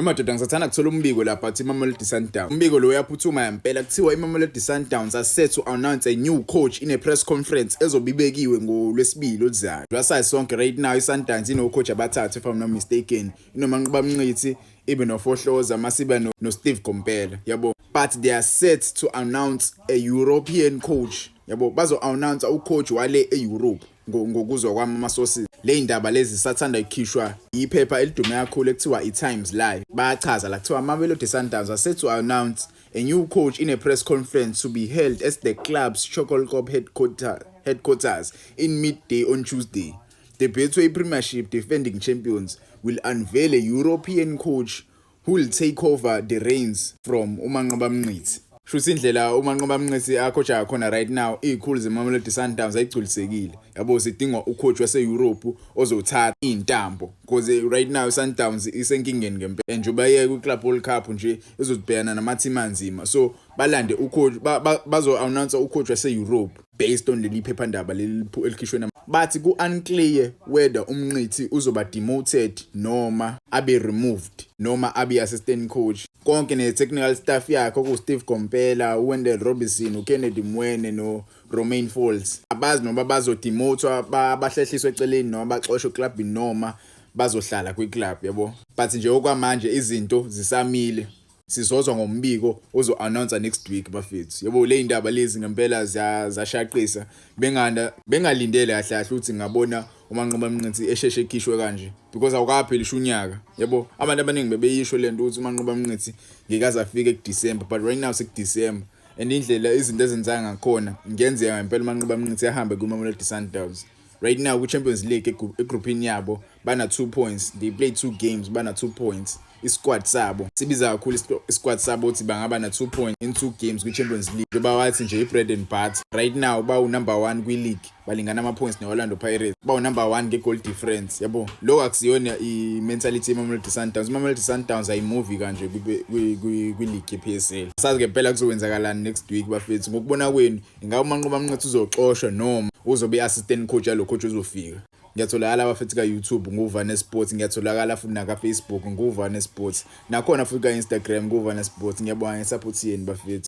Madoda, ngisathanda kuthola umbiko lapha athi iMamelodi Sundowns. Umbiko lo uyaphuthuma yempela, kuthiwa iMamelodi Sundowns are set to announce a new coach in a press conference ezobe ibekiwe ngoLwesibili oluzayo. Lwasazi sonke, right now iSundowns ino-coach abathathu, if I'm not mistaken. InoManqoba Mnqithi, ibe noFohloza, masibe no-Steve Komphela, yabo. But they are set to announce a European coach. Yabo, bazo-announce ucoach wale e-Europe ngokuzwa kwami ama-sources. Le ndaba lezi sathanda ukukhishwa iphepha elidume kakhulu ekuthiwa i-Times Live. Bayachaza la, kuthiwa Mamelodi Sundowns are set to announce a new coach in a press conference to be held at the club's Chloorkop headquarters in midday on Tuesday. The Betway Premiership defending champions will unveil a European coach who will take over the reins from uManqoba Mnqithi. Shuthi indlela uManqoba Mnqithi a-coacha khona right now, izikhulu zeMamelodi Sundowns ayigculisekile. Yabo, sidingwa ucoach wase-Europe ozothatha intambo because right now Sundowns isenkingeni ngempela. Njengoba iye kwi-Club World Cup nje, izobhekana nama-team anzima. So balande ucoach, bazo announce ucoach wase-Europe based on leli phephandaba leli elikhishwe nama. Bathi ku-unclear whether uMnqithi uzoba demoted noma abe removed noma abe assistant coach. Konke ne-technical staff yakhe oku-Steve Komphela, uWendell Robinson, uKennedy Mweene no-Romain Folz. Abazi noma bazodemotwa, bahlehliswe eceleni, noma baxoshwe eklabhini, noma bazohlala kwi-club, yabo. But nje okwamanje izinto zisamile. Sizozwa ngombiko ozo-announce next week, bafethu. Yabo, le indaba lezi ngempela zashaqisa. Benganda bengalindele kahle kahle ukuthi ngabona uManqoba Mnqithi esheshe ekhishwe kanje because awukapheli unyaka. Yabo, abantu abaningi bebeyisho lento ukuthi uManqoba Mnqithi ngeke aze afike kuDecember, but right now sekuDecember and indlela izinto ezenzeka ngakhona, ngenzeka ngempela uManqoba Mnqithi ahambe kuMamelodi Sundowns. Right now ku-Champions League, egroupini yabo bana 2 points. They play 2 games, bana 2 points. Isquad sabo sibiza kakhulu, isquad sabo ukuthi bangaba na 2 points in 2 games kwi-Champions League. Njengoba wathi nje i-bread and butter, right now bawu number 1 kwi-league, balingana ama-points ne-Orlando Pirates, bawu number 1 nge-goal difference, yabo. Lokho akusiyona i-mentality yeMamelodi Sundowns. IMamelodi Sundowns ayimuvi kanje kwi-league ye-PSL. Sazi ngempela kuzokwenzakalani next week, bafethu. Ngokubona kwenu, ingabe uManqoba Mnqithi uzoxoshwa noma uzobe i-assistant coach yalo coach ozofika? Ngiyatholakala, bafethu, ka-YouTube nguVane Sports, ngiyatholakala futhi naka-Facebook nguVane Sports, nakhona futhi ka-Instagram nguVane Sports. Ngiyabonga ngesupport yenu, bafethu.